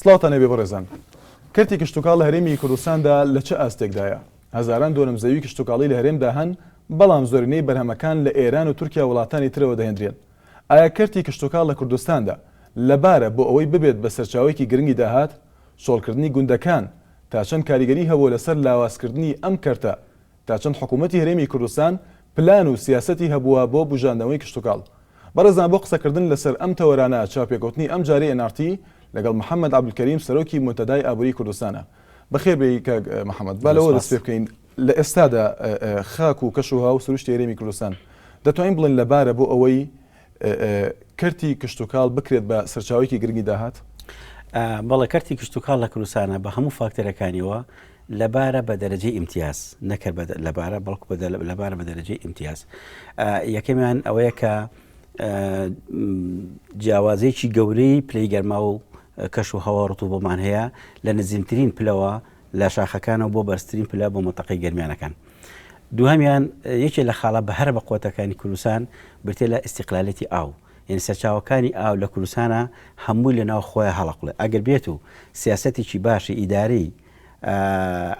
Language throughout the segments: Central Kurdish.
سڵاوتان لێبێ بەڕێزان. کەرتی کشتوکاڵ لە هەرێمی کوردستاندا لە چ ئاستێکدایە؟ هەزاران دۆنم زەوی کشتوکاڵی لە هەرێمدا هەن، بەڵام زۆرینەی بەرهەمەکان لە ئێران و تورکیا و وڵاتانی ترەوە دەهێندرێن. ئایا کەرتی کشتوکاڵ لە کوردستاندا لەبارە بۆ ئەوەی ببێت بە سەرچاوەیەکی گرنگی داهات؟ چۆڵکردنی گوندەکان تا چەند کاریگەری هەبووە لەسەر لاوازکردنی ئەم کەرتە؟ تا چەند حکوومەتی هەرێمی کوردستان پلان و سیاسەتی هەبووە بۆ بوژاندنەوەی کشتوکاڵ؟ بەڕێزان بۆ قسەکردن لەسەر ئەم تەوەرانە چاوپێکەوتنی ئەم جارەی ئێن ئاڕ تی لەگەڵ محەمەد عەبدولکەریم سەرۆکی مونتەدای ئابووری کوردستانە. بەخێر بێی کاک محەمەد. با لەوە دەست پێ بکەین لە ئێستادا خاک و کەش و هەوا و سروشتی هەرێمی کوردستان دەتوانین بڵێین لەبارە بۆ ئەوەی کەرتی کشتوکاڵ بکرێت بە سەرچاوەیەکی گرنگی داهات؟ بەڵێ کەرتی کشتوکاڵ لە کوردستانە بە هەموو فاکتەرەکانیەوە لەبارە بە دەرەجەی ئیمتیاز نەکرد لەبارە بەڵکو لەبارە بە دەرەجەی ئیمتیاز یەکەمیان ئەوەیە کە جیاوازێکی گەورەی پلەی گەرما و کەش و هەوا ڕتوبەمان هەیە لە نزیمترین پلەوە لە شاخەکانەوە بۆ بەرزترین پلە بۆ مەتەقەی گەرمیانەکان. دووهەمیان یەکێ لە خاڵە بە هەرە بەقوەتەکانی کوردستان بریتیە لە ئیستیقلالێتی ئاو یعنی سەرچاوەکانی ئاو لە کوردستانە هەمووی لە ناو خۆیان هەڵەقڵێ ئەگەر بێت و سیاسەتێکی باشی ئیدارەی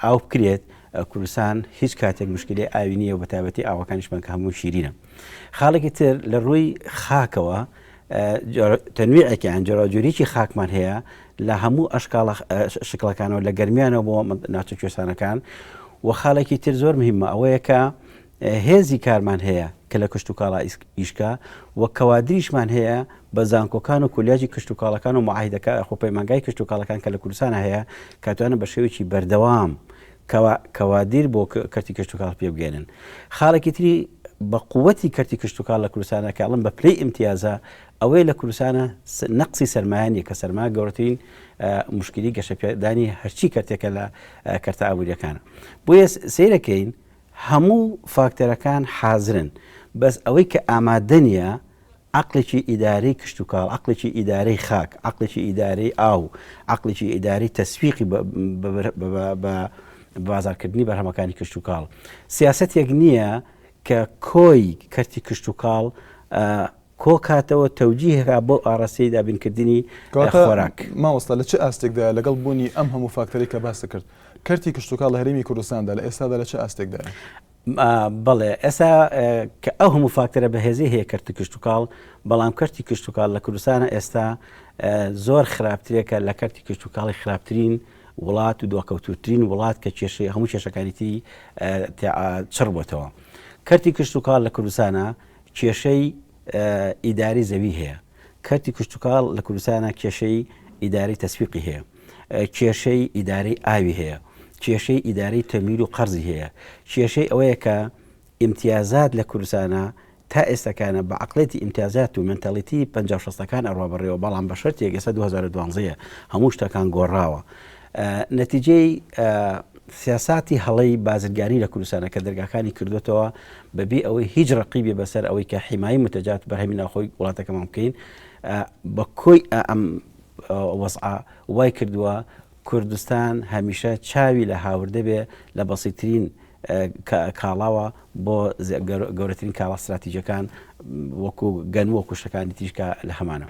ئاو بکرێت کوردستان هیچ کاتێک مشکلی ئاوی نییە و بەتایبەتی ئاوەکانیشمان کە هەموو شیرینە خاڵێکی تر لە ڕووی خاکەوە تەنویعێکیان جۆراوجۆریی خاکمان هەیە لە هەموو ئەشکاڵە شکڵەکانەوە لە گەرمیانەوە بۆ ناوچە کوێستانەکان و خاڵێکی تر زۆر مهمە ئەوەیە کە هێزی کارمان هەیە کە لە کشتتوکاڵا ئیشکا و کەوادریشمان هەیە بە زانکۆکان و کۆلیاجی کشتتوکاڵەکان و معاهدەکە خۆ پەیمانگای کشتتوکاڵەکان کە لە کوردستان هەیە کاتوانە بە شێوەیەکی بەردەوام کەوادیر بۆ کەرتی کشتتوکاڵ پێ بگەێنن خاڵێکی تری بە قوتی کەرتی کشتتوکاڵ لە کوردستانە کە ئەڵم بە پلەی ئیمتیازە ئەوەی لە کوردستانە نەقسی سەرمایە نیە کە سەرمایە گەورەترین موشکیلی گەشەپێدانی هەرچی کەرتێکە لە کەرتە ئابووریەکانە. بۆیە سەیرەکەین هەموو فاکتەرەکان حازرن بەس ئەوەی کە ئامادە نیە عەقڵێکی ئیدارەی کشتوکاڵ، عەقڵێکی ئیدارەی خاک، عەقڵێکی ئیدارەی ئاو، عەقڵێکی ئیدارەی تەسویقی بە بازاڕکردنی بەرهەمەکانی کشتوکاڵ. سیاسەتێک نییە کە کۆی کەرتی کشتوکاڵ کۆکاتەوە تەوجیهکا بۆ ئاڕاستەی دابینکردنی کەواتە خۆراک. مامۆستا لە چ ئاستێکدایە لەگەڵ بوونی ئەم هەموو فاکتەرەی کە باست کرد کەرتی کشتوکاڵ لە هەرێمی کوردستاندا لە ئێستادا لە چ ئاستێکدایە؟ بەڵێ ئێستا کە ئەو هەموو فاکتەرە بەهێزەی هەیە کەرتی کشتوکاڵ بەڵام کەرتی کشتوکاڵ لە کوردستانە ئێستا زۆر خراپترێکە لە کەرتی کشتوکاڵی خراپترین وڵات و دواکەوتووترین وڵات کە کێشەی هەموو کێشەکانی تری چڕ بۆتەوە کەرتی کشتوکاڵ لە کوردستانە کێشەی ئیداری زەوی هەیە، کەرتی کشتوکاڵ لە کوردستانا کێشەی ئیدارەی تەسویقی هەیە، کێشەی ئیدارەی ئاوی هەیە، کێشەی ئیدارەی تەمویل و قەرزی هەیە، کێشەی ئەوەیە کە ئیمتیازات لە کوردستانا تا ئێستاکانە بە عەقڵێتی ئیمتیازات و mentality 50 و شەستەکان ئەڕوا بەڕێوە بەڵام بە شەرتێک ئێستا 2012 یە هەموو شتەکان گۆڕاوە نەتیجەی سیاساتی هەڵەی بازرگانی لە کوردستانە کە دەرگاکانی کردوتەوە بەبێ ئەوەی هیچ ڕقیبێ بەسەر ئەوەی کە حیمایی متەجات بەرهەمی ناوخۆی وڵاتەکەمان بکەین بە کۆی ئەم وەزعە وای کردووە کوردستان هەمیشە چاوی لە هاوردە بێ لە بەسیترین کاڵاوە بۆ گەورەترین کاڵا ستراتیجەکان وەکو گەن وەکو شتەکانی تیشکە لە هەمانە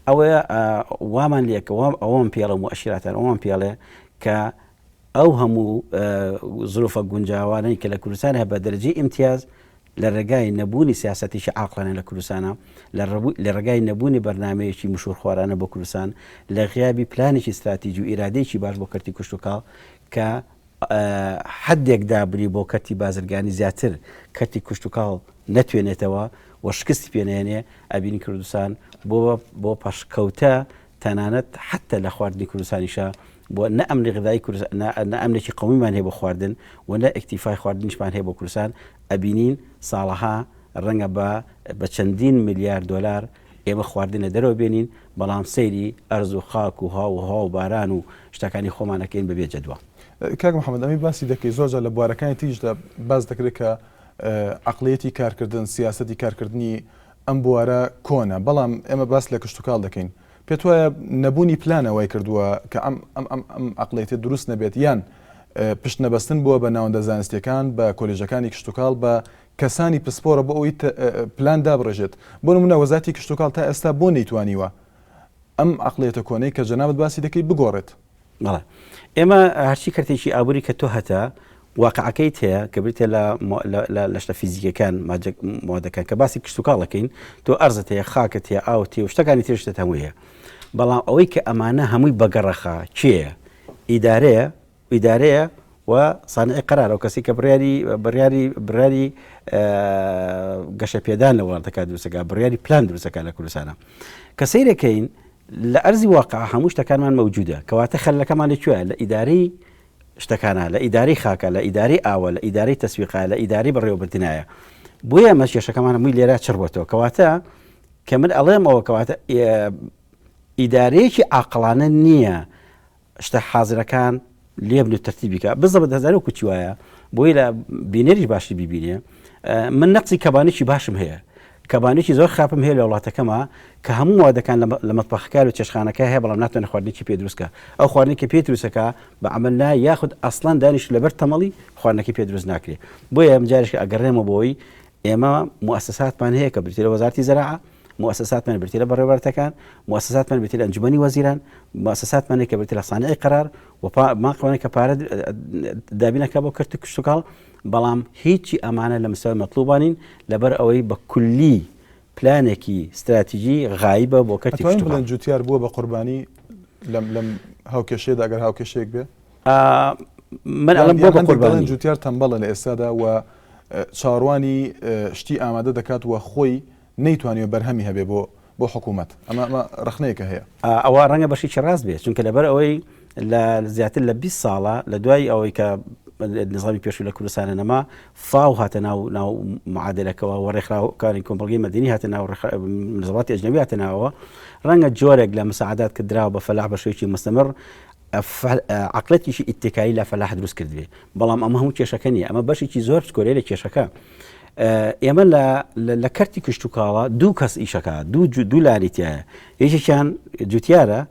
ئەوەیە وامان لێکە وام ئەوەم پێڵم و ئەشیراتان ئەومان پێڵێ کە ئەو هەموو زروفە گونجاوانەی کە لە کوردستان هەیە بە دەرەجەی ئیمتیاز لە ڕێگای نەبوونی سیاسەتێکی عاقڵانە لە کوردستانە لە ڕێگای نەبوونی بەرنامەیەکی مشوورخوارانە بۆ کوردستان لە غیابی پلانێکی ستراتیجی و ئیرادەیەکی باش بۆ کەرتی کشتوکاڵ کە حدێک دابنی بۆ کەرتی بازرگانی زیاتر کەرتی کشتوکاڵ نەتوێنێتەوە و شکستی پێنێنێ ئەبینی کوردستان بۆ بۆ پەشکەوتە تەنانەت حەتتا لە خواردنی کوردستانیشا بۆ نە ئەمنی غذایی کوردستان نە ئەمنێکی قەومیمان هەیە بۆ خواردن و نە ئیکتیفای خواردنیشمان هەیە بۆ کوردستان ئەبینین ساڵەها ڕەنگە بە بە چەندین ملیار دۆلار ئێمە خواردن لە دەرەوە بێنین بەڵام سەیری ئەرز و خاک و هاو و هەوا و باران و شتەکانی خۆمان ئەکەین بەبێ جەدوا. کاک محمد ئەمەی باسی دەکەی زۆر جار لە بوارەکانی تریشدا باس دەکرێت کە عەقڵیەتی کارکردن سیاسەتی کارکردنی ئەم بوارە کۆنە، بەڵام ئێمە باس لە کشتوکاڵ دەکەین. پێتوایە نەبوونی پلانە وای کردووە کە ئەم ئەم ئەم ئەم عەقڵیەتە دروست نەبێت یان پشت نەبەستن بووە بە ناوەندە زانستیەکان، بە کۆلێژەکانی کشتوکاڵ، بە کەسانی پسپۆرە بۆ ئەوەی پلان دابڕێژێت؟ بۆ نموونە وەزارەتی کشتوکاڵ تا ئێستا بۆ نەیتوانیوە؟ ئەم عەقڵیەتە کۆنەی کە جەنابت باسی دەکەی بگۆڕێت؟ بەڵێ ئێمە هەرچی کەرتێکی ئابووری کە تۆ هەتە واقعەکەیت هەیە کە بریتە لە لە شتە فیزیکەکان مادەکان کە باسی کشتتوکاڵەکەین تۆ ئەرزت هەیە خاکت هەیە ئاوت هەیە و شتەکانی ترشتت هەموو هەیە بەڵام ئەوەی کە ئەمانە هەمووی بەگەڕەخا کێیە ئیدارەیە ئیدارەیە و سانعی قەرار ئەو کەسی کە بڕیاری بڕیاری بڕیاری گەشەپێدان لە وڵاتەکە دروستەکە بڕیاری پلان دروستەکە لە کوردستانە کە سەیرەکەین لە ئەرزی واقع هەموو شتەکانمان مەوجودە کەواتە خەلەکەمان لە کوێ لە ئیدارەی شتەکانە لە ئیدارەی خاکە لە ئیدارەی ئاوە لە ئیدارەی تەسویقە لە ئیدارەی بەڕێوەبردنایە بۆیە ئەمە کێشەکەمان هەمووی لێرە چڕبەتەوە کەواتە کە من ئەڵێمەوە کەواتە ئیدارەیەکی عاقڵانە نییە شتە حازرەکان لێبن و تەرتیبی کە بزەبت هەزار وەکو چی وایە بۆی لە بینەریش باشی بیبینێ من نەقسی کەبانێکی باشم هەیە کەبانێکی زۆر خراپم هەیە لە وڵاتەکەمە کە هەموو وادەکان لە مەتبەخەکار و چێشخانەکە هەیە بەڵام ناتوانێت خواردنێکی پێ دروستکە ئەو خواردنی کە پێ دروستەکە بە عمل نا یاخود ئەسڵەن دانیش لەبەر تەمەڵی خواردنەکەی پێ دروست ناکرێ بۆیە ئەم جارێک ئەگەڕێمە بۆی ئێمە موسساتمان هەیە کە بریتە لە وەزارتی زراعە موئەسەساتمان بریتیە لە بەڕێوەبەرەتەکان، موئەسەساتمان بریتیە لە ئەنجومەنی وەزیران، موئەسەساتمان هەیە کە بریتیە لە سانعی قەرار و بانقمان کە پارە دابین ئەکا بۆ کەرتی کشتوکاڵ، بەڵام هیچی ئەمانە لە مستەوای مەتڵوبا نین لەبەر ئەوەی بە کولی پلانێکی ستراتیجی غایبە بۆ کەرتی ئەتوانین کشتوکاڵ. بڵێن جوتیار بووە بە قوربانی لەم لەم هاوکێشەیەدا ئەگەر هاوکێشەیەک بێ؟ من ئەڵێم بووە یان بە هەندێک دەڵێن قوربانی. جوتیار تەمبەڵە لە ئێستادا و چاوەڕوانی شتی ئامادە دەکات و خۆی نەیتوانیوە بەرهەمی هەبێ بۆ بۆ حکوومەت ئەمە ئەمە ڕەخنەیەکە هەیە. ئەوە ڕەنگە بەشێکی ڕاست بێت چونکە لەبەر ئەوەی لە زیاتر لە 20 ساڵە لە دوای ئەوەی کە نظامی پێشوو لە کوردستانە نەما فاو هاتە ناو ناو معادلەکەەوە و ڕێکخراوەکانی کۆمەڵگەی مەدەنی هاتە ناو نظاماتی ئەجنەبی هاتە ناوەوە ڕەنگە جۆرێک لە مساعدات کە دراوە بە فەلاح بە شێوەیەکی مستمر عقلێتیشی ئیتکایی لە فەلاح دروست کردبێ بەڵام ئەمە هەموو کێشەکە نییە ئەمە بەشێکی زۆر بچکۆلەیە لە کێشەکە ئێمە لە کەرتی کشتتوکاڵە دوو کەس ئیشەکە دوو دوو لاری تایە یەکێکیان جوتیارە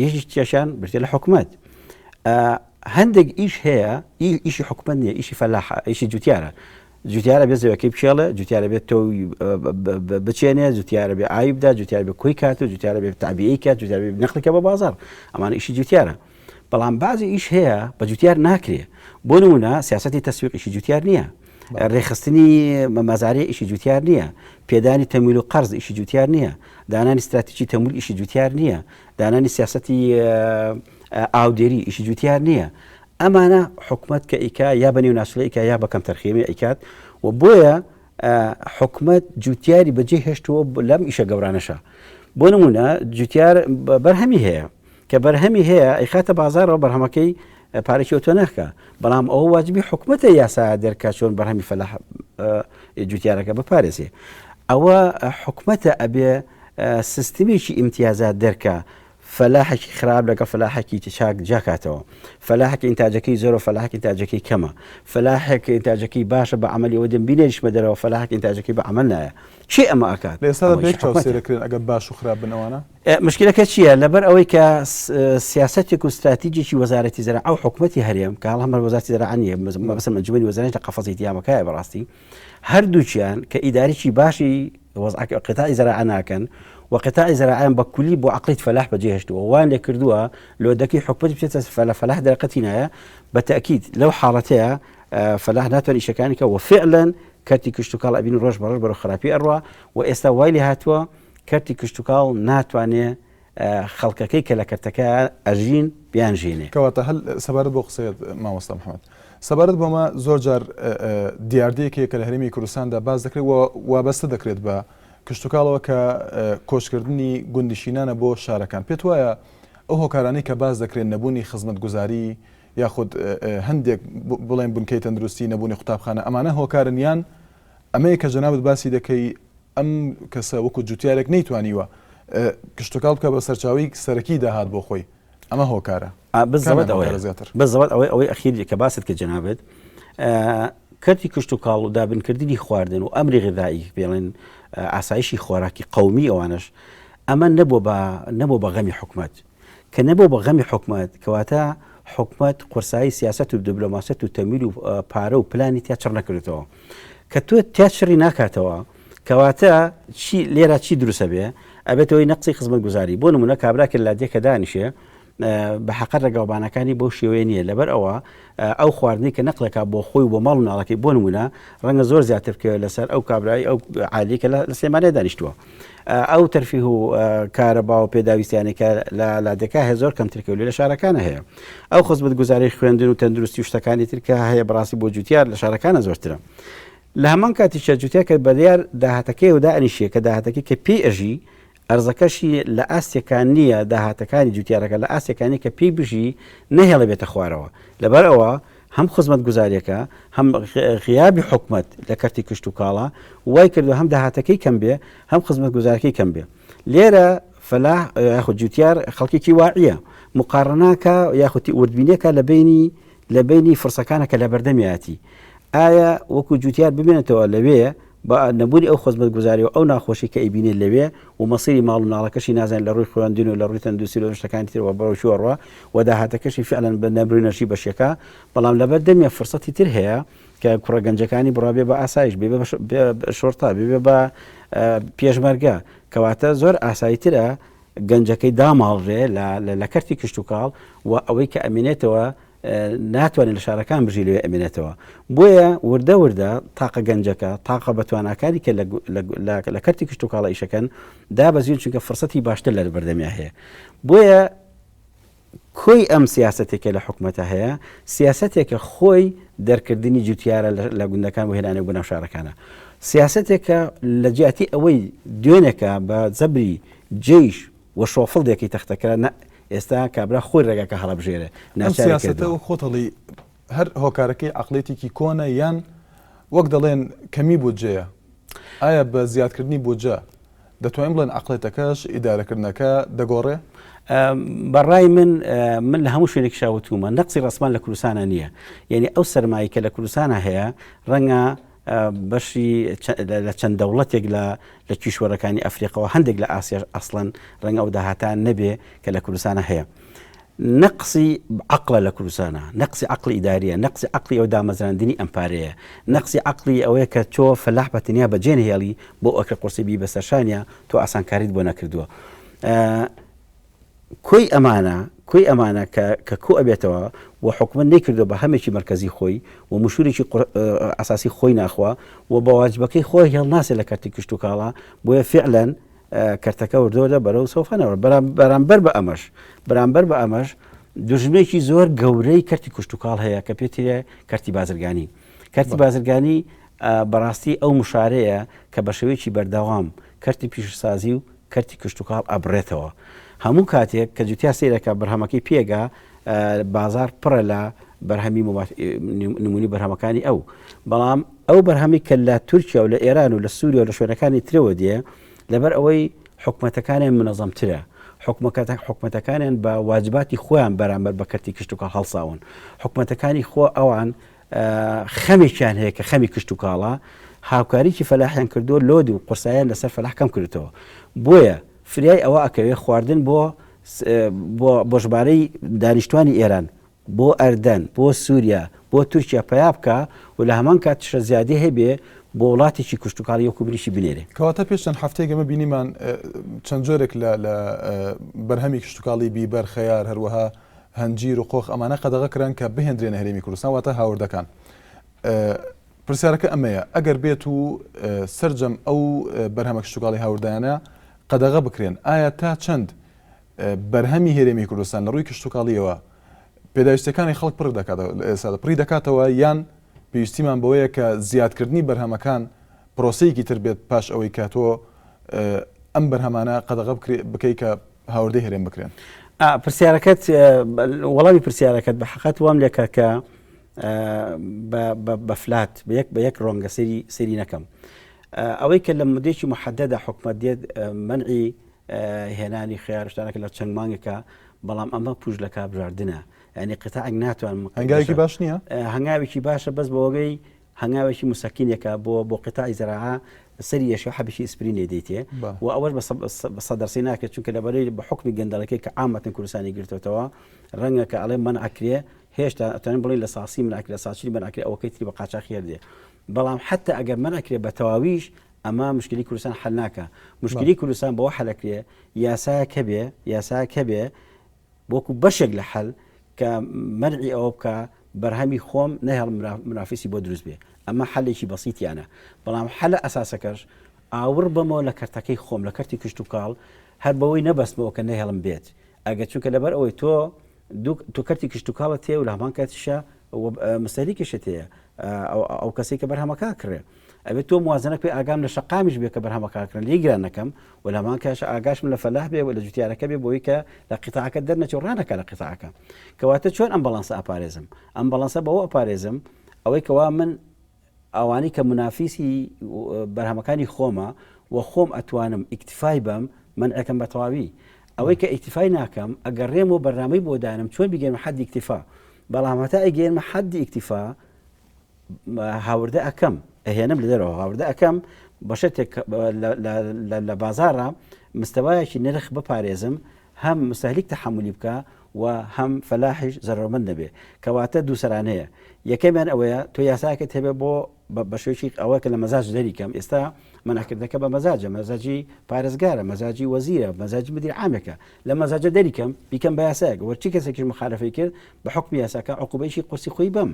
یەکێکیان برتێ لە حکومت هەندێک ئیش هەیە ئیشی حکومت نییە ئیشی فەلاح ئیشی جوتیارە جوتیارە بێ زەوەکەی بکێڵێ جوتیارە بێت تۆ بچێنێ جوتیارە بێ ئاوی بدا جوتیار بێ کۆی کات و جوتیارە بێ تابیعی کات جوتیار بێ نەقلکە بە بازار ئەمانە ئیشی جوتیارە بەڵام بەعزی ئیش هەیە بە جوتیار ناکرێ بۆ نمونە سیاستی تەسویق ئیشی جوتیار نییە ڕێخستنی مەزارێ ئیشی جوتیار نییە پێدانی تەمویل و قەرز ئیشی جوتیار نییە دانانی استراتیژی تەمویل ئیشی جوتیار نییە دانانی سیاستی ئاودێری ئیشی جوتیار نییە ئەمانە حکومت کە ئیکا یا بە نێو ناسلە ئیکا یا بە کەم تەرخێمی ئەیکات و بۆیە حکومت جوتیاری بەجێ هێشتووە لەم ئیشە گەورانەشە بۆ نمونە جوتیار بەرهەمی هەیە کە بەرهەمی هەیە ئەیخاتە بازاڕەوە بەرهەمەکەی پارێکی ئەوتۆ ناکا بەڵام ئەوە واجبی حکومەتە یاسا دەرکا چۆن بەرهەمی فەلاح جوتیارەکە بپارێزێ ئەوە حکومەتە ئەبێ سیستمێکی ئیمتیازات دەرکا فەلاحێکی خراپ لەگەڵ فەلاحێکی چاک جاکاتەوە فەلاحێک ئینتاجەکەی زۆرە فەلاحێک ئینتاجەکەی کەمە فەلاحێک ئینتاجەکەی باشە بە عملی ئەوە دەم بینێریشمە دەرەوە فەلاحێک ئینتاجەکەی بە عمل نایە کێ ئەمە ئەکات لە ئێستادا بە یەک چاو سەیرەکرێن ئەگەر باش و خراپ بن ئەوانە؟ مشکلەکە چییە؟ لەبەر ئەوەی کە سیاسەتێک و ستراتیجێکی وەزارەتی زەراعە و حکومەتی هەرێم کە هەڵ هەمەر وەزارەتی زەراعە نییە مەبەستم ئەنجومەنی وەزارەت لە قەفەزی دیامەکایە بەڕاستی هەردووکیان کە ئیدارێکی باشی وەزعەکە قطاعی زەراعە ناکەن و قطاعی زەراعیان بە کولی بۆ عقلیت فەلاح بەجێهێشتووە وان لێ کردووە لۆدەکەی حکومەت بچێتە فەلا فەلاح دەرەقەتی نایە بە تەئکید لەو حاڵەتەیە فەلاح ناتوانێت ئیشەکانی کە وفعلا کەرتی کشتوکاڵ ئەبین ڕۆژ بە ڕۆژ بەرەو خراپی ئەڕوا و ئێستا وای لێ هاتووە کەرتی کشتوکاڵ ناتوانێ خەڵکەکەی کە لە کەرتەکە ئەژین بیانژێنێ. کەواتە هەل سەبارەت بۆ قسەیەت مامۆستا محمد سەبارەت بەمە زۆر جار دیاردەیەک هەیە کە لە هەرێمی کوردستاندا باس دەکرێت و وابەستە دەکرێت بە کشتوکاڵەوە کە کۆچکردنی گوندنشینانە بۆ شارەکان پێت وایە ئەو هۆکارانەی کە باس دەکرێن نەبوونی خزمەتگوزاری یاخود هەندێک بڵێن بنکەی تەندروستی نەبوونی قوتابخانە ئەمانە هۆکارن یان ئەمەیە کە جەنابت باسی دەکەی ئەم کەسە وەکو جوتیارێک نەیتوانیوە کشتوکاڵ بکە بە سەرچاوەی سەرەکی داهات بۆ خۆی ئەمە هۆکارە بزەوت ئەوەیە زیاتر بزەوت ئەوەی ئەوەی ئەخیر کە باست کە جەنابت کەرتی کشتوکاڵ و دابینکردنی خواردن و ئەمری غذایی پێڵێن ئاسایشی خۆراکی قومی ئەوانش ئەمە نەبوو بە نەبوو بە غەمی حکومت کە نەبوو بە غەمی حکومەت، کەواتە حکومەت قورسایی سیاسەت و دبلۆماسیەت و تەمویل و پارە و پلانی تیا چڕ نەکردێتەوە. کە تۆ تیا چڕی ناکاتەوە، کەواتە چی لێرە چی دروستە بێ؟ ئەبێتە هۆی نەقسی خزمەتگوزاری. بۆ نموونە کابرا کە لە لادێکە دانیشێ بە حەقە ڕێگاوبانەکانی بەو شێوەیە نییە لەبەر ئەوە ئەو خواردنی کە نەقلەکە بۆ خۆی و بۆ ماڵ و مناڵەکەی بۆ نمونە ڕەنگە زۆر زیاتر بکەوێت لەسەر ئەو کابرای ئەو عالی کە لە سلێمانیا دانیشتووە ئەو تەرفیه و کارەبا و پێداویستیانەی کە لە لادێکا هەیە زۆر کەمتر کەوت لە شارەکانە هەیە ئەو خزمەتگوزاری خوێندن و تەندروستی و شتەکانی تر کە هەیە بەڕاستی بۆ جوتیار لە شارەکانە زۆرترە لە هەمان کاتیشا جوتیار کە بەریار داهاتەکەی و دائەنیشێ کە داهاتەکەی کە پێی ئەژی ئەرزەکەشی لە ئاستێکا نییە داهاتەکانی جوتیارەکە لە ئاستێکا نییە کە پێی بژی نەهێڵێ بێتە خوارەوە لەبەر ئەوە هەم خزمەتگوزاریەکە هەم غیابی حکومەت لە کەرتی کشتوکاڵە وای کردووە هەم داهاتەکەی کەم بێ هەم خزمەتگوزارەکەی کەم بێ لێرە فەلاح یاخود جوتیار خەڵکێکی واعیە مقارناکە یاخود وردبینیەکە لە بینی لە بینی فرسەکانە کە لە بەردەمیایەتی ئایا وەکو جوتیار بمێنێتەوە لەوێ بە نەبوونی ئەو خزمەتگوزاری و ئەو ناخۆشی کە ئەیبینێت لەوێ و مەسیری ماڵ و مناڵەکەشی نازانێت لە ڕووی خوێندن و لە ڕووی تەندروستی و لە شتەکانی ترەوە بەرەو کوێ ڕوا و داهاتەکەشی فعلا بە نەبرونەشی بەشێکە بەڵام لەبەر دەمیا فرسەتی تر هەیە کە کوڕە گەنجەکانی بڕا بێ بە ئاسایش بێ بە شۆرتا بێ بە پێشمەرگە کەواتە زۆر ئاساییترە گەنجەکەی داماڵرێ لە کەرتی کشتوکاڵ و ئەوەی کە ئەمێنێتەوە ناتوانێت لە شارەکان بژی لەوێ ئەمێنێتەوە بۆیە وردە وردە تاقە گەنجەکە تاقە بەتواناکانی کە لە کەرتی کشتوکاڵە ئیشەکەن دابەزین چونکە فرسەتی باشتر لە بەردەمیا هەیە بۆیە کۆی ئەم سیاسەتێکە لە حکومەتە هەیە سیاسەتێکە خۆی دەرکردنی جوتیارە لە گوندەکان بۆ هێنانەوە بۆ ناو شارەکانە سیاسەتێکە لە جیاتی ئەوەی دوێنێکە بە زەبری جەیش و شۆفڵ دێکەی تەختەکرا نە ئێستا کابرا خۆی ڕێگاکە هەڵەبژێرێ ئەم ناچاری سیاسەتە کردووە. وەک خۆت ئەڵێی هەر هۆکارەکەی عەقڵیەتێکی کۆنە یان وەک دەڵێن کەمی بودجەیە؟ ئایا بە زیادکردنی بودجە دەتوانین بڵێن عەقڵێتەکەش، ئیدارەکردنەکە دەگۆڕێ؟ بە ڕای من من لە هەموو شوێنێکیشا وتوومە نەقسی ڕەسمان لە کوردستانا نییە یعنی ئەو سەرمایەی کە لە کوردستانا هەیە ڕەنگە بەشی لە چەند دەوڵەتێک لە لە کیشوەرەکانی ئەفریقەوە هەندێک لە ئاسیاش ئەسڵەن ڕەنگە ئەو داهاتان نەبێ کە لە کوردستانە هەیە. نەقسی عەقڵە لە کوردستانە، نەقسی عەقڵی ئیداریە، نەقسی عەقڵی ئەو دامەزراندنی ئەم پارەیە، نەقسی عەقڵی ئەوەیە کە تۆ فەلاح بە تەنیا بەجێ نەهێڵی بۆ ئەکرە قورسی بی بەسەر شانیا تۆ ئاسانکاریت بۆ نەکردووە. کۆی ئەمانە کۆی ئەمانە کە کە کۆ ئەبێتەوە و حکومەت نەیکردووە بە هەمێکی مەرکەزی خۆی و مشورێکی ئەساسی خۆی ناخوا و بە واجبەکەی خۆی هێڵناسێ لە کەرتی کشتوکاڵا بۆیە فعلەن کەرتەکە وردەوردە بەرەو سۆفەنەوە بەرامبەر بە ئەمەش بەرامبەر بە ئەمەش دوژمێکی زۆر گەورەی کەرتی کشتتوکاڵ هەیە کە پێترێ کەرتی بازرگانی کەرتی بازرگانی بەڕاستی ئەو مشارەیە کە بە شێوەیەکی بەردەوام کەرتی پیشەسازی و کەرتی کشتتوکاڵ ئەبرێتەوە هەموو کاتێک کە جوتیا سیرەکە بەرهەمەکەی پێگا بازار پڕە لە بەرهەمی نمونی بەرهەمەکانی ئەو بەڵام ئەو بەرهەمی کە لە تورکیا و لە ئێران و لە سووریا و لە شوێنەکانی ترەوە دێ لەبەر ئەوەی حکومەتەکانیان منەزەمترە حکومەتەکانیان بە واجباتی خۆیان بەرامبەر بە کەرتی کشتتوکاڵ هەڵساون حکومەتەکانی خۆ ئەوان خەمێکیان هەیە کە خەمی کشتتوکاڵە هاوکاریی فەلاحیان کردووە لۆد و قورسایان لەسەر فەلاح کەم کردێتەوە بۆیە فریای ئەوە ئەکەوێ خواردن بۆ بۆ ژمارەی دانیشتوانی ئێران بۆ ئەردەن، بۆ سووریا، بۆ تورکیا پەیا بکا و لە هەمان کات تشە زیادەی هەبێ بۆ وڵاتێکی کشتوکاڵی وەکوو بریشی بنێرێ. کەواتە پێش چەند هەفتەیەک ئێمە بینیمان چەند جۆرێک لە لە بەرهەمی کشتوکاڵی بیبەر، خەیار، هەروەها هەنجیر و قۆخ ئەمانە قەدەغە کران کە بهێندرێنە هەرێمی کوردستان واتە هاوردەکان. پرسیارەکە ئەمەیە، ئەگەر بێت و سەرجەم ئەو بەرهەمە کشتوکاڵی هاوردانە قەدەغە بکرێن، ئایا تا چەند بەرهەمی هەرێمی کوردستان لە ڕووی کشتوکاڵییەوە پێداویستیەکانی خەڵک پڕ دەکاتەوە لە ئێستادا پڕی دەکاتەوە یان پێویستیمان بەوەیە کە زیادکردنی بەرهەمەکان پرۆسەیەکی تر بێت پاش ئەوەی کە تۆ ئەم بەرهەمانە قەدەغە بکەی کە هاوردەی هەرێم بکرێن؟ پرسیارەکەت وەڵامی پرسیارەکەت بە حەقەت وام لێکە کە بە فلات بە یەک بە یەک ڕۆنگە سەیری سەیری نەکەم ئەوەی کە لە مدێکی محەدەدە حکومەت دێت منعی هێنانی خیار شتانەکە لە چەند مانگێکە بەڵام ئەمە پوش لە کابژاردنە ینی قەتعێک ناتوانم هەنگاوێکی باش نییە هەنگاوێکی باشە بەس بۆگەی هەنگاوێکی مسەکینێکە بۆ بۆ قەتعی زراعە سەری یەشە حەبێکی ئیسپرینێ دەیتێ و ئەوەش بە سەدەرسی ناکرێت چونکە لەبەرەی بە حکمی گەندەڵەکەی کە عامەتەن کوردستانی گرتوتەوە ڕەنگە کە ئەڵێ من ئەکرێ هێشتا ئەتوانین بڵێین لە ساسی من ئەکرێ لە ساچری من ئەکرێ ئەوەکەی تری بە قاچاخی هەر دێ بەڵام حتا ئەگەر من ئەکرێ بە تەواویش ئەمە مشکلی کوردستان حل ناکە مشکلی کوردستان بەوە حەلەکرێ یاسایەک هەبێ یاسایەک هەبێ وەکو بەشێک لە حەل کە مەنعی ئەوە بکا بەرهەمی خۆم نەهێڵم منافیسی بۆ دروست بێ ئەمە حەلێکی بەسیتیانە بەڵام حەلە ئەساسەکەش ئاوڕ بەمەوە لە کەرتەکەی خۆم لە کەرتی کشتوکاڵ هەر بەوەی نەبەستمەوە کە نەهێڵم بێت ئەگەر چونکە لەبەر ئەوەی تۆ تۆ کەرتی کشتوکاڵت هەیە و لە هەمان کاتیشا مستەهلیکیشت هەیە ئەو کەسێک کە بەرهەمەکە کڕێ ئەبێت تۆ موازنە پێ ئاگام لە شەقامیش بێ کە بەرهەمەکە کڕن لێی گران نەکەم و لە هەمان کاش ئاگاشم لە فەلاح بێ و لە جوتیارەکە بێ بۆی کە لە قیتاعەکە دەرنەچێ و ڕانەکە لە قیتاعەکە کەواتە چۆن ئەم بەڵانسە ئەپارێزم ئەم بەڵانسە بەوە ئەپارێزم ئەوەی کەوا من ئەوانەی کە مونافیسی بەرهەمەکانی خۆمە و خۆم ئەتوانم ئیکتفای بەم مەنعەکەم بە تەواوی ئەوەی کە ئیکتفای ناکەم ئەگەڕێم و بەرنامەی بۆ دانم چۆن بیگەنمە حەدی ئیکتفا بەڵام هەتا ئەگەێنمە حەدی ئیکتفا هاوردە ئەکەم ئەهێنم لە دەرەوە هاوردە ئەکەم بە شتێک لە بازارە مستەوایەکی نرخ بپارێزم هەم مستهلیک تەحەمولی بکا و هەم فەلاحیش زەرەرمەند نەبێ. کەواتە دووسەرانەیە. یەکەمیان ئەوەیە تۆ یاسایەکت هەبێ بۆ بە شێوەیەکی ئەوە کە لە مەزاج دەری کەم ئێستا مەنعکردنەکە بە مەزاجە مەزاجی پارێزگارە مەزاجی وەزیرە مەزاجی مدیر عامێکە لە مەزاجە دەری کەم بیکەم بە یاسایەک وە چی کەسێکیش مخالفەی کرد بە حوکمی یاساکە عقوبەیەکی قورسی خۆی بەم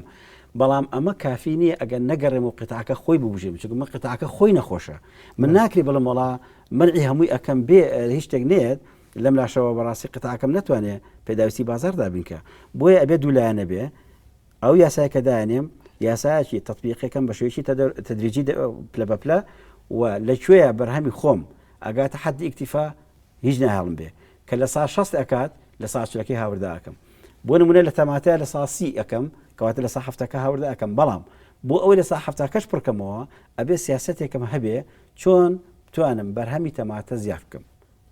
بەڵام ئەمە کافی نییە ئەگەر نەگەڕێم و قیتعەکە خۆی ببوژێم چونکە من قیتعەکە خۆی نەخۆشە من ناکرێ بڵێم وەڵا مەنعی هەمووی ئەکەم بێ هیچ شتێک نێت لەم لاشەوە بەڕاستی قیتعەکەم نەتوانێ پێداویستی بازاڕ دابین کە بۆیە ئەبێ دوو لایەنە بێ ئەو یاسای کە دانێم یاسایەکی تەطبیقەکەم بە شێوەیەکی تدریجی پلە بە پلە و لە کوێیە بەرهەمی خۆم ئەگاتە حەدی ئیکتیفا هیچ ناهێڵم بێ کە لە سا 60 ئەکات لە سا چلەکەی هاوردە ئەکەم بۆ نمونە لە تەماتە لە سا سی ئەکەم کەواتە لە سا هەفتەکە هاوردە ئەکەم بەڵام بۆ ئەوەی لە سا هەفتاکەش پڕکەمەوە ئەبێ سیاسەتێکم هەبێ چۆن بتوانم بەرهەمی تەماتە زیاد بکەم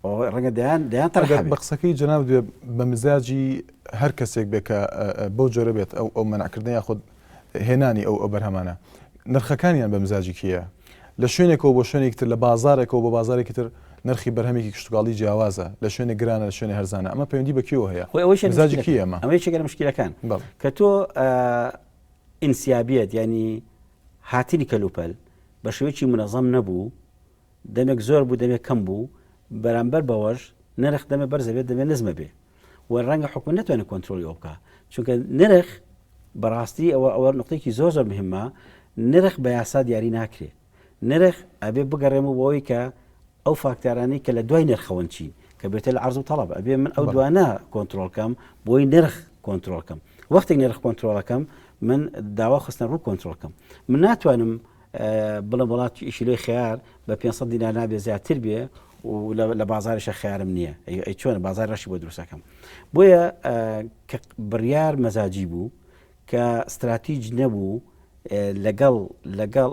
ڕەنگە دەیان دەیان تەرح ئەگەر هەبێ. بە قسەکەی جەنابت بێ بە مزاجی هەر کەسێک بێ کە بەو جۆرە بێت ئەو ئەو مەنعکردنە یاخود هێنانی ئەو ئەو بەرهەمانە نرخەکانیان بە مزاجی کێیە؟ لە شوێنێکەوە بۆ شوێنێکی تر لە بازاڕێکەوە بۆ بازاڕێکی تر نرخی بەرهەمێکی کشتوکاڵی جیاوازە لە شوێنێک گرانە لە شوێنێ هەرزانە ئەمە پەیوەندی بە کێوە هەیە؟ خۆی ئەوەیشە مزاجی مشکلەکە کێیە ئەمە؟ ئەمە یەکێکە لە مشکلەکان بەڵێ. کە تۆ ئینسیابیەت یانی هاتنی کەلوپەل بە شێوەیەکی منەزەم نەبوو دەمێک زۆر بوو دەمێک کەم بوو، بەرامبەر بەوەش نرخ دەمێ بەرزە بێت دەمێ نزمە بێ و ڕەنگە حکومەت نەتوانێت کۆنترۆلی ئەو بکا چونکە نرخ بەڕاستی ئەوە ئەوە نقطێکی زۆر زۆر مهمە نرخ بە یاسا دیاری ناکرێ نرخ ئەبێ بگەڕێم و بۆی کە ئەو فاکتارانەی کە لە دوای نرخەوەن چین کە بێتە لە عرض و تەڵەب ئەبێ من ئەو دوانە کۆنترۆڵکەم بۆی نرخ کۆنترۆڵکەم وەختێک نرخ کۆنترۆڵەکەم من داوا خستنە ڕوو کۆنترۆڵکەم من ناتوانم بڵێم وڵات کیلۆی خەیار بە 500 دینار نابێ زیاتر بێ و لە بازاریشە خەیارم نییە ئەی چۆن بازار ڕەشی بۆ دروستەکەم بۆیە کە بڕیار مەزاجی بوو کە ستراتیج نەبوو لەگەڵ لەگەڵ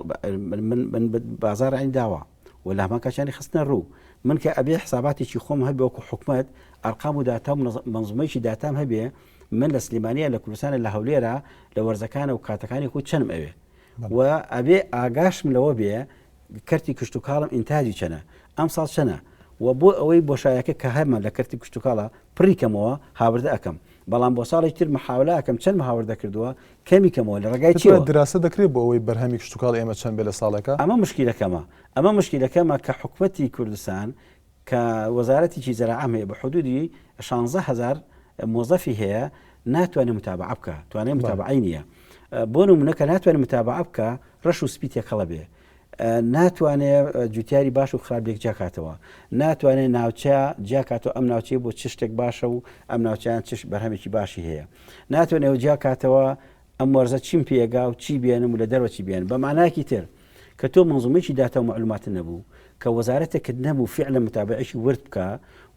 من بازار عین داوا و لە هەمان کاچانی خستنە ڕوو من کە ئەبێ حساباتێکی خۆم هەبێ وەکو حکومت ئەرقام و داتا و منزومەیەکی داتام هەبێ من لە سلێمانیە لە کوردستانە لە هەولێرە لە وەرزەکانە و کاتەکانی خۆی چەنم ئەوێ و ئەبێ ئاگاشم لەوە بێ کەرتی کشتوکاڵم ئینتاجی چەنە ئەمساڵ چەنە و بۆ ئەوەی بۆشایەکە کە هەمە لە کەرتی کشتوکاڵە پڕی کەمەوە هاوردە ئەکەم بەڵام بۆ ساڵێکی تر محاولە ئەکەم چەند هاوردە کردووە کەمی کەمەوە لە ڕێگای پێت چیەوە؟ وایە دراسە دەکرێت بۆ ئەوەی بەرهەمی کشتوکاڵی ئێمە چەند بێت لە ساڵێکا؟ ئەمە مشکیلەکەمە ئەمە مشکیلەکەمە کە حکومەتی کوردستان کە وەزارەتێکی زەراعەم هەیە بە حدودی 16 هەزار مۆزەفی هەیە ناتوانێت متابعە بکە توانای متابعەی نییە بۆ نمونە کە ناتوانێت متابعە بکە ڕەش و سپی تێکەڵە بێ ناتوانێ جوتیاری باش و خراپ لێک جیاکاتەوە ناتوانێت ناوچە جیاکاتەوە ئەم ناوچەیە بۆ چ شتێک باشە و ئەم ناوچیان چش بەرهەمێکی باشی هەیە ناتوانێت جیاکاتەوە ئەم وەرزە چیم پێگا و چی بێنم و لە دەرەوە چی بێن بە مانایەکی تر کە تۆ مەنزومەیەکی داتا و مەعلوماتت نەبوو، کە وەزارەتێکت نەبوو فیعلەن متابەعەیەکی ورد بکا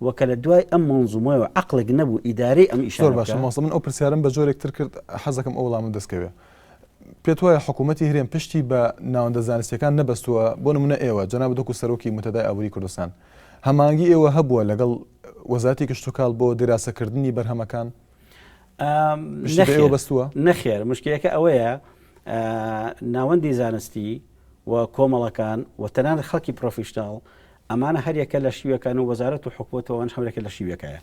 و کە لە دوای ئەم مەنزومەوە عەقڵێک نەبوو ئیدارەی ئەم زۆر ئیشانە باشە بکا. مامۆستا من ئەو پرسیارەم بە جۆرێک تر کرد حەزەکەم ئەو وەڵامەم دەست کەوێ. پێت وایە حکوومەتی هەرێم پشتی بە ناوەندە زانستییەکان نەبەستووە بۆ نموونە ئێوە جەنابت وەکوو سەرۆکی مونتەدای ئابووری کوردستان هەماهەنگی ئێوە هەبووە لەگەڵ وەزارەتی کشتوکاڵ بۆ دیراسەکردنی بەرهەمەکان؟ پشتی بە ئێوە بەستووە؟ نەخێر مشکلەکە ئەوەیە ناوەندی زانستی و کۆمەڵەکان و تەنانەت خەڵکی پرۆفیشناڵ ئەمانە هەریەکە لە شیوەکان و وەزارەت و حکوومەتەوەن هەورێکە لە شیوەکەیە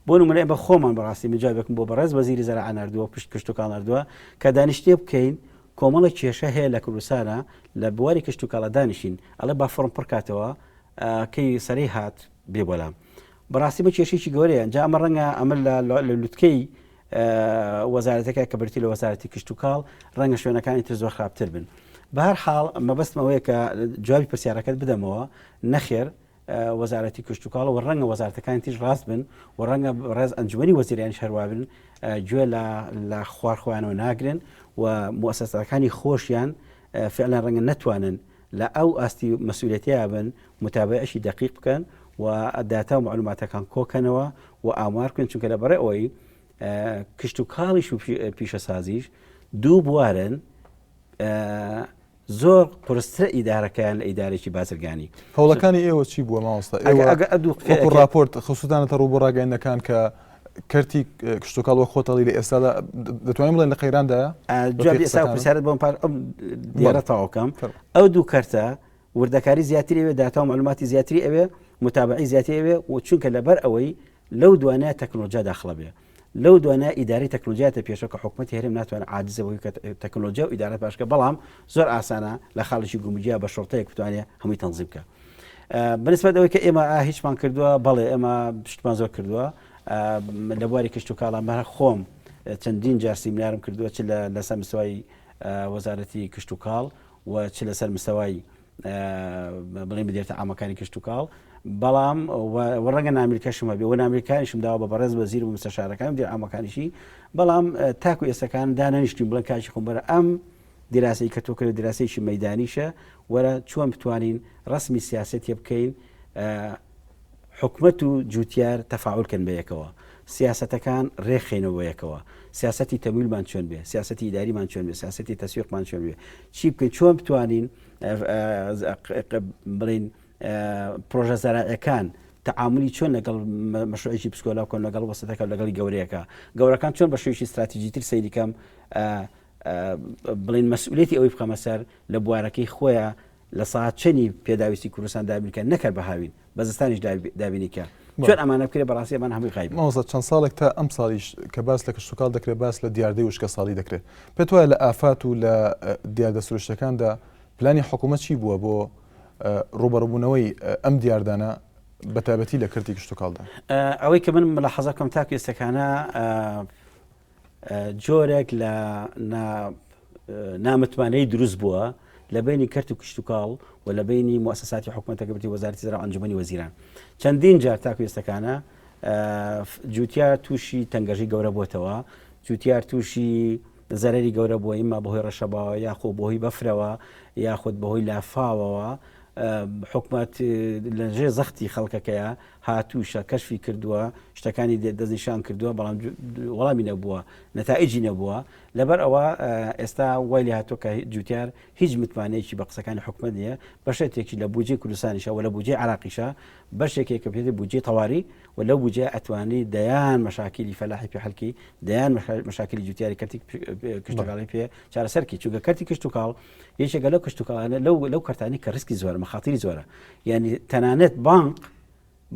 بۆ نمونە ئێمە خۆمان بەڕاستی من جوابێکم بۆ بەڕێز وەزیری زەراعە ناردووە پشت کشتوکاڵ ناردووە کە دانیشتێ بکەین کۆمەڵێک کێشە هەیە لە کوردستانە لە بواری کشتوکاڵە دانیشین ئەڵێ با فۆرم پڕکاتەوە کەی سەرەی هات بێ بۆلام بەڕاستی بە کێشێکی گەورەیە جا ئەمە ڕەنگە ئەمە لە لوتکەی وەزارەتەکە کە برتی لە وەزارەتی کشتتوکاڵ ڕەنگە شوێنەکانی تر زۆر خراپتر بن بە هەر حاڵ مەبەستم ئەوەیە کە جوابی پرسیارەکەت بدەمەوە نەخێر وەزارەتی کشتتوکاڵ و ڕەنگە وەزارەتەکانی تیش ڕاست بن و ڕەنگە ڕێز ئەنجومی وەزیرانیش هەروا بن گوێ لە خوار خۆیانەوە ناگرن و موسەسەکانی خۆشیان فعلا ڕەنگە نەتوانن لە ئەو ئاستی مەسئولیەتەیا بن متابعەشی دەقیق بکەن و داتا و معلوماتەکان کۆکەنەوە و ئامار بکەن چونکە لە بەڕێ ئەوەی کشتوکاڵیش و پیشەسازیش دوو بوارن زۆر قورسترە ئیدارەکەیان لە ئیدارێکی بازرگانی. هەوڵەکانی ئێوە چی بووە مامۆستا؟ ئێوە وەکو ڕاپۆرت خستوتانەتە ڕوو بۆ ڕاگەیاندنەکان کە کەرتی کشتوکاڵ وەک خۆت ئەڵێی لە ئێستادا دەتوانین بڵێن لە قەیراندایە؟ جوابی ئێستا پرسیارت بۆم پار ئەم دیارە تەواوکەم ئەو دوو کەرتە وردەکاری زیاتری ئەوێ داتا و معلوماتی زیاتری ئەوێ متابعی زیاتری ئەوێ و چونکە لەبەر ئەوەی لەو دوانە تەکنۆلۆژیا داخڵە بێ لەو دوانە ئیداری تەکنۆلۆژیاتە پێشەوە کە حکوومەتی هەرێم ناتوانێت عاجزە بەوەی کە تەکنۆلۆژیا و ئیدارەت باشکە بەڵام زۆر ئاسانە لە خاڵێکی گومرگیا بە شۆڕتەیەک بتوانێت هەمووی تەنزیم بکە بەنسبەت ئەوەی کە ئێمە هیچمان کردووە بەڵێ ئێمە شتمان زۆر کردووە لە بواری کشت و کاڵا مەرە خۆم چەندین جار سیمینارم کردووە چ لەسەر مستەوای وەزارەتی کشت و کاڵ و چ لەسەر مستەوای بڵێن بدێتە ئامەکانی کشت و کاڵ بەڵام ڕەنگە نامیلکەشم هەبێ و نامیلکانیشم داوە بە بەڕێز وەزیر و مستەشارەکان دێ ئامەکانیشی بەڵام تاکو ئێستەکان دانەنیشتین بڵێن کاکی خۆم بەرە ئەم دیراسەی کە تۆ کرد دیراسەیەکی مەیدانیشە وەرە چۆن بتوانین ڕسمی سیاسەتێ بکەین حکومەت و جوتیار تەفاعول کەن بەیەکەوە سیاسەتەکان ڕێکخەینەوە بەیەکەوە سیاسەتی تەمویلمان چۆن بێ سیاسەتی ئیداریمان چۆن بێ سیاسەتی تەسویقمان چۆن بێ چی بکەین چۆن بتوانین بڵین پرۆژە زەراعەکان تعاملی چۆن لەگەڵ مەشروعێکی بچکۆلا بکەن لەگەڵ وەسەتەکە لەگەڵی گەورەیەەکە گەورەکان چۆن بە شێوەیەکی استراتیژیتر سەیریکەم بڵین مەسئولێتی ئەوەی بخەمە سەر لە بوارەکەی خۆیان لە ساعت چەنی پێداویستی کوردستان دابین کە نەکەر بە هاوین بە زستانیش دابینی کە چۆن ئەمانە بکرێ بەڕاستی ئەمان هەمووی غایب مامۆستا چەند ساڵێک تا ئەم ساڵیش کە باس لە کشتوکاڵ دەکرێت باس لە دیاردەی وشکە ساڵی دەکرێت پێت وایە لە ئافات و لە دیاردە سروشتەکاندا پلانی حکوومەت چی بووە بۆ ڕوبەڕبوونەوەی ئەم دیاردانە بە تایبەتی لە کەرتی کشتوکاڵدا؟ ئەوەی کە من ملاحەزە بکەم تاکو ئێستەکانە جۆرێک لە نامتمانەی دروست بووە لە بینی کەرت و کشتتوکاڵ و لە بینی موسەساتی حکوومەتەکە بتی وەزارەتی زراعە ئەنجومەنی وەزیران چەندین جار تاکو ئێستەکانە جوتیار تووشی تەنگەژی گەورە بۆتەوە جوتیار تووشی زەرری گەورە بووە ئیما بەهۆی ڕەشەباوە یاخۆ بەهۆی بەفرەوە یاخود بەهۆی لافاوەوە حکومت لەژێ زەختی خەڵکەکەیە هاتووشە کەشفی کردووە، شتەکانی دەستنیشان کردووە، بەڵام وەڵامی نەبووە، نەتائیجی نەبووە، لەبەر ئەوە ئێستا وای لێهاتووە کە جوتیار هیچ متمانەیەکی بە قسەکانی حکومەت نییە، بەشێتێکی لە بودجەی کوردستانیشە و لە بودجەی عێراقیشە بەشێک هەیە کە پێی بودجەی تەواری و لەو بودجەیە ئەتوانی دەیان مەشاکیلی فەلاحی پێ حەل کەی، دەیان مەشاکیلی جوتیاری کەرتی کشتوکاڵی پێ چارەسەر کەی، چونکە کەرتی کشتوکاڵ یەکێکە لەو کشتوکاڵانە لەو لەو کەرتانی کە ڕیسکی زۆرە مەخاتری زۆرە یعنی تەنانەت بانق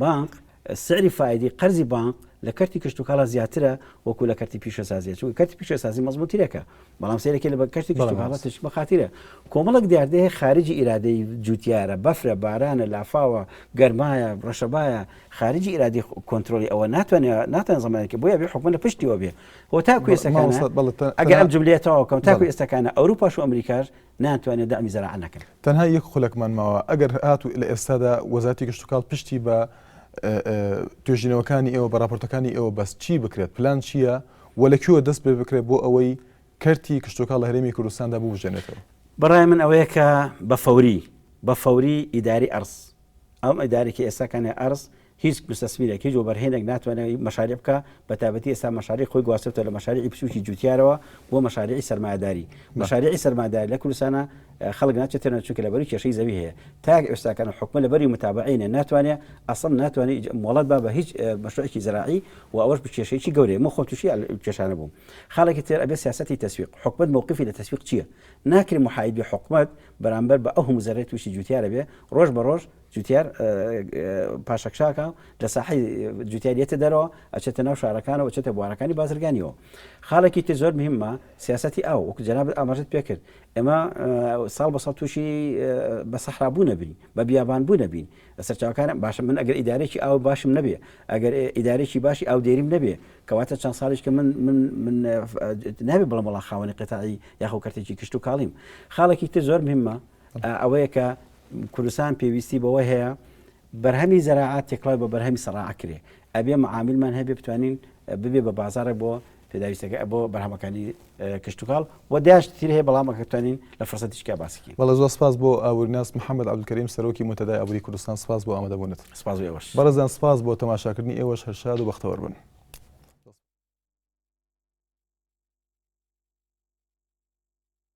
بانق سعری فایدی قەرزی بانق لە کەرتی کشتتوکاڵە زیاترە وەکو لە کەرتی پیشەسازیە چونکە کەرتی پیشەسازی مەزموترێکە بەڵام سەیرەکە لە کەرتی کشتتوکاڵە تش مەخاترە کۆمەڵک دیاردەیە خارجی ئیرادەی جوتیارە بەفرە بارانە لافاوە گەرمایە ڕەشەبایە خارجی ئیرادی کۆنترۆلی ئەوە ناتوانێت ناتوانێت زمانێکی بۆیە بێ حکومەت لە پشتیەوە بێ هۆ تاکو ئێستاکانە ئەگەر ئەم جملەیە تەواو کەم تاکو ئێستاکانە ئەوروپاش و ئەمریکاش ناتوانێت دەعمی زەراعە نەکەن. تەنها یەک خولەکمان ماوە ئەگەر هاتوو لە ئێستادا وەزارەتی کشتوکاڵ پشتی بە توێژینەوەکانی ئێوە بە راپۆرتەکانی ئێوە بەست چی بکرێت پلان چییە و لە کوێوە دەست پێ بکرێت بۆ ئەوەی کەرتی کشتوکاڵ لە هەرێمی کوردستاندا ببوژێنێتەوە؟ بەڕای من ئەوەیە کە بە فەوری بە فەوری ئیداری ئەرز ئەم ئیدارێکی ئێستا کانێ ئەرز هیچ مستثمرێک هیچ وەبەرهێنێک ناتوانێت مەشاریع بکا بەتایبەتی ئێستا مەشاریع خۆی گواستۆتەوە لە مەشاریعی بچووکی جوتیارەوە بۆ مەشاریعی سەرمایەداری مەشاریعی سەرمایەداری لە کوردستانە. خەڵک ناچێتە ناو چونکە لەبەری کێشەی زەوی هەیە تاک ئێستاکان حکومە لەبەری متابعینە ناتوانێ ئەسڵ ناتوانێت مۆڵەت با بە هیچ مەشروعێکی زراعی و ئەوەش بکێشەیەکی گەورەیە من خۆم تووشی کێشانە بووم خاڵێکی تر ئەبێ سیاسەتی تەسویق حکومەت موقفی لە تەسویق چییە ناکرێ محاید بێ حکومەت بەرامبەر بە ئەو هەموو زەرەی تووشی جوتیارە بێ ڕۆژ بە ڕۆژ جوتیار پاشەکشاکە لە ساحی جوتیار یەتە دەرەوە ئەچێتە ناو شارەکانەوە ئەچێتە بوارەکانی بازرگانیەوە خاڵێکی تر زۆر مهمە سیاسەتی ئاو وەکو جەنابت ئاماژەت پێکرد ئێمە ساڵ بە ساڵ تووشی بە سەحرابوو نەبین بە بیابان بوو نەبین سەرچاوەکان باشە من ئەگەر ئیدارێکی ئاو باشم نەبێ ئەگەر ئیدارێکی باشی ئاودێریم نەبێ کەواتە چەند ساڵیش کە من من من نابێ بڵم وڵا خاوەنی قەتعی یاخۆ کەرتێکی کشت و کاڵیم خاڵێکی تر زۆر مهمە ئەوەیە کە کوردستان پێویستی بەوە هەیە بەرهەمی زەراعات تێکڵاو بە بەرهەمی سەڕاعە کرێ ئەبێ معامیلمان هەبێ بتوانین ببێ بە بازاڕێک بۆ پێداویستەکە بۆ بەرهەمەکانی کشتوکاڵ و دەیان شتی تر هەیە بەڵام ئەگەر توانین لە فرسەتیشکا باسی کەین. بەڵێ زۆر سپاس بۆ ئابووریناس محەمەد عەبدولکەریم سەرۆکی مونتەدای ئابووری کوردستان سپاس بۆ ئامادەبوونت. سپاس بۆ ئێوەش. بەڕێزان سپاس بۆ تەماشاکردنی ئێوەش هەر شاد و بەختەوەر بن.